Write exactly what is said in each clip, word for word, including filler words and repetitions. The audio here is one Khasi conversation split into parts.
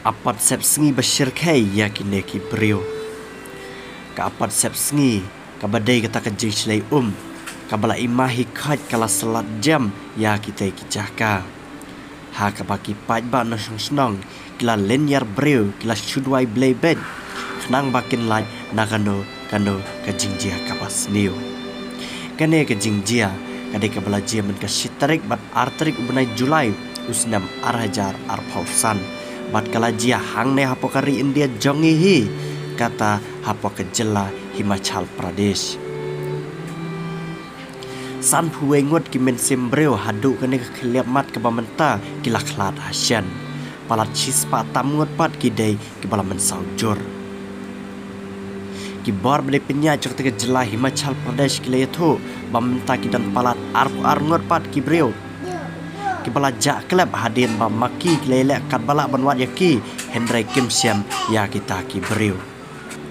Apat sep sngi ba shyrkhei ïa kine ki briew. Ka apat sep sngi kaba dei kata ka jingshlei um kaba la i ma hi khait ka la slat jem ïa kitei ki jaka. Ha kaba ki paidbah na shnong shnong ki la lynñiar briew, ki la shu duwai Blei beit khnang ba kin lait na kano kano ka jingjia kaba sniew. Kane ka jingjia ka dei kaba la jia mynta ka shi tarik bad ar tarik u bnai Julai u snem ar hajar arphew san. Bad ka la jia hangne hapoh ka ri India jong ngi hi, kata hapoh ka jylla Himachal Pradesh. Sanphew wei ngut ki mynsiem briew haduh kane ka khlieh mat kaba mynta ki la khlad ha shen. Palat shispah tam ngut pat ki dei kiba la mynsaw jur. Ki bor ba dei pynïaid jong kata ka jylla Himachal Pradesh ki la ïathuh ba mynta ki don palat arphew ar ngut pat ki briew kiba la jah klep hadien ba ma ki ki la ïaleh katba lah ban wad ïa ki, hynrei kim shem ïa kita ki briew.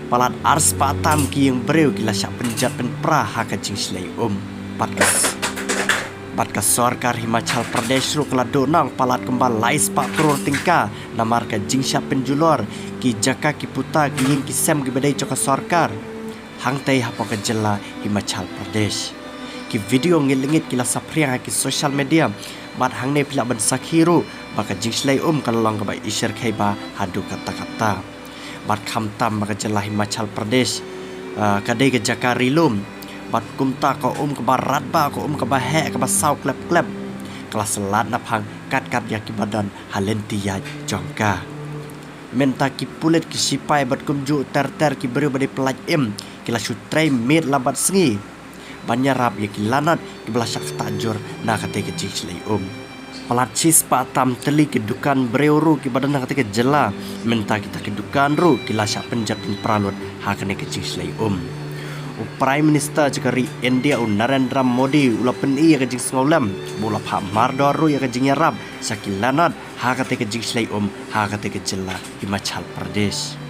Palat arspah tam ki ïing briew ki la shah pynjot pynpra ha ka jingshlei um. Bad ka s-, bad ka sorkar Himachal Pradesh ruh ka la duh nang palat kumba laispah klur tyngka namar ka jingshah pynjulor ki jaka, ki puta, ki ïing ki sem kiba dei jong ka sorkar hangtei hapoh ka jylla Himachal Pradesh. Ki video ngit lyngngoh ki la saphriang ha ki social media bad hangne phi lah ban sakhi ruh ba ka jingshlei um ka la long kaba i shyrkhei bha haduh katta katta. Bad khamtam ba ka jylla Himachal Pradesh, ah, ka dei ka jaka ri lum. Bad kumta ka um kaba rat bha, ka um kaba heh, kaba saw klep klep, ka la slat naphang kat kat ïa kiba don ha lynti ïaid jong ka. Mynta ki pulit, ki shipai bad kumjuh ter ter ki briew ba dei pyllait im ki la shu trei miet la bad sngi ban ïarap ïa ki lanot kiba la shah ktah jur na katei ka jingshlei um. Palat shispah tam tylli ki dukan briew ruh kiba don ha katei ka jylla, mynta kita ki dukan ruh ki la shah pynjot pynpra lut ha kane ka jingshlei um. U Prime Minister jong ka ri India u Narendra Modi u la pyni ïa ka jingsngewlem bad u la phah mardor ruh ïa ka jingïarap sha ki lanot ha katei ka jingshlei um ha katei ka jylla Himachal Pradesh.